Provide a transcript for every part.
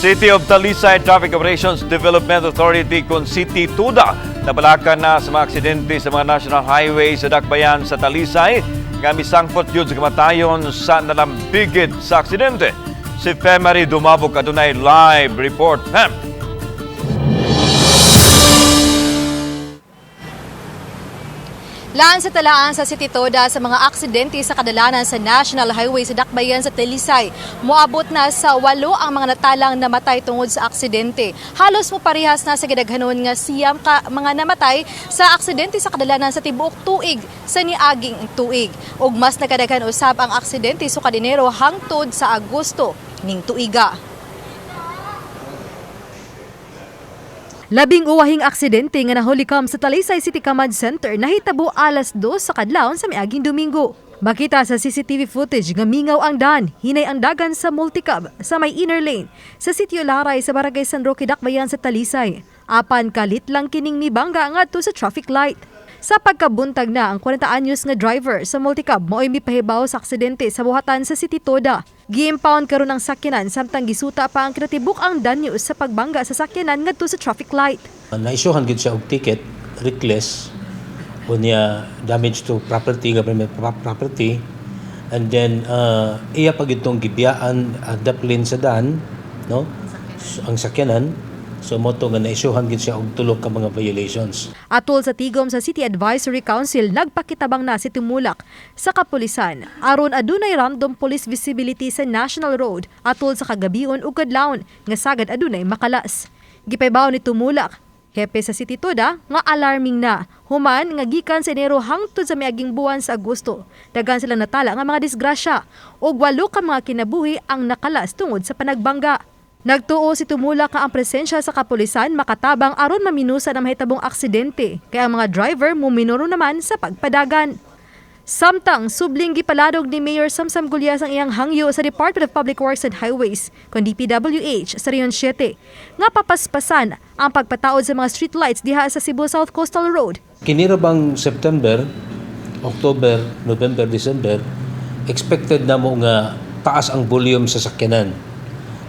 City of Talisay Traffic Operations Development Authority kon City TODA nabalakan na sa mga aksidente sa mga national highway sa Dakbayan sa Talisay nga misangpot yun sa kamatayon sa nalambigit sa aksidente. Si Femary Dumabok adunay live report. Pem. Laan sa talaan sa City Toda sa mga aksidente sa kadalanan sa National Highway sa Dakbayan sa Talisay. Moabot na sa 8 ang mga natalang namatay tungod sa aksidente. Halos mo parehas na sa gidaghanon nga 9 ka mga namatay sa aksidente sa kadalanan sa tibuok tuig sa niaging tuig. Ug mas nakadaghan usab ang aksidente sa Enero hangtod sa Agosto ning tuiga. Labing uwahing aksidente nga nahulikam sa Talisay City Command Center nahitabo alas 2 sa kadlawon sa miaging Domingo. Makita sa CCTV footage nga mingaw ang daan, hinay ang dagan sa multicab sa may inner lane sa Sitio Laray sa Barangay San Roque, Dakbayan sa Talisay. Apan kalit lang kining mibangga ngadto sa traffic light. Sa pagkabuntag na ang 40 anyos nga driver sa multicab mao'y mipahibaw sa aksidente sa buhatan sa City Toda. Giimpound karon ang sakyanan samtang gisuta pa ang kinatibuk ang danyo sa pagbangga sa sakyanan ngadto sa traffic light. Naisyuhan gid siya og ticket, reckless, unya damage to property, government property, and then iya pa gid tong gibiyaan daplin sa daan, no? So, ang sakyanan. So mo to nga naisyuhan gid siya og tulo ka mga violations. Atol sa tigom sa City Advisory Council, nagpakitabang na si Tumulak sa kapulisan aron adunay random police visibility sa National Road atol sa kagabion ug kadlawon nga sagad adunay makalas. Gipaybaw ni Tumulak, hepe sa City Toda, nga alarming na human nga gikan sa Enero hangtod sa miaging buwan sa Agosto. Daghan silang natala nga mga disgrasya ug 8 ka mga kinabuhi ang nakalas tungod sa panagbangga. Nagtuo si Tumulak nga ang presensya sa kapulisan makatabang aron maminusan ang mahitabong aksidente, kaya ang mga driver muminoro naman sa pagpadagan. Samtang subling gipaladog ni Mayor Samsam Gullas ang iyang hangyo sa Department of Public Works and Highways kon DPWH sa Region 7 nga papaspasan ang pagpataod sa mga streetlights diha sa Cebu South Coastal Road. Kini ra bang September, October, November, December, expected na mo nga taas ang volume sa sakyanan.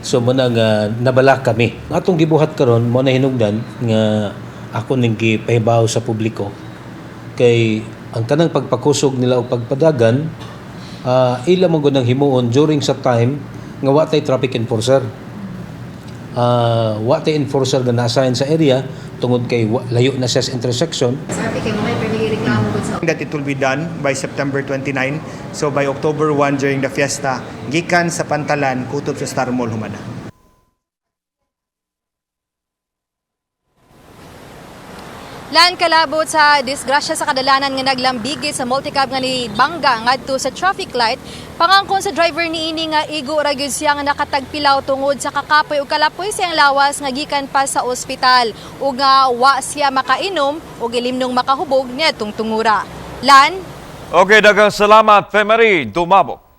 So mo na nga nabala kami. Ang atong gibuhat karon mo na hinungdan nga ako ning gipahibaw sa publiko kay ang kanang pagpakusog nila og pagpadagan, ila man gud ang himuon during sa time nga wa tay traffic enforcer. Wa tay enforcer nga na-assign sa area tungod kay layo na siya sa intersection. That it will be done by September 29. So by October 1 during the fiesta, gikan sa Pantalan, kutob sa Star Mall humana. Lan kalabot sa disgrasya sa kadalanan nga naglambigit sa multicab nga ni bangga ngadto sa traffic light, pangangkon sa driver niini nga igo ra gyud siya nga nakatagpilaw tungod sa kakapoy ug kalapoy siyang lawas nga gikan pa sa ospital ug nga wa siya makainom ug ilimnong makahubog niadtong tungura. Lan. Okay, daghang salamat, Femary Dumabok.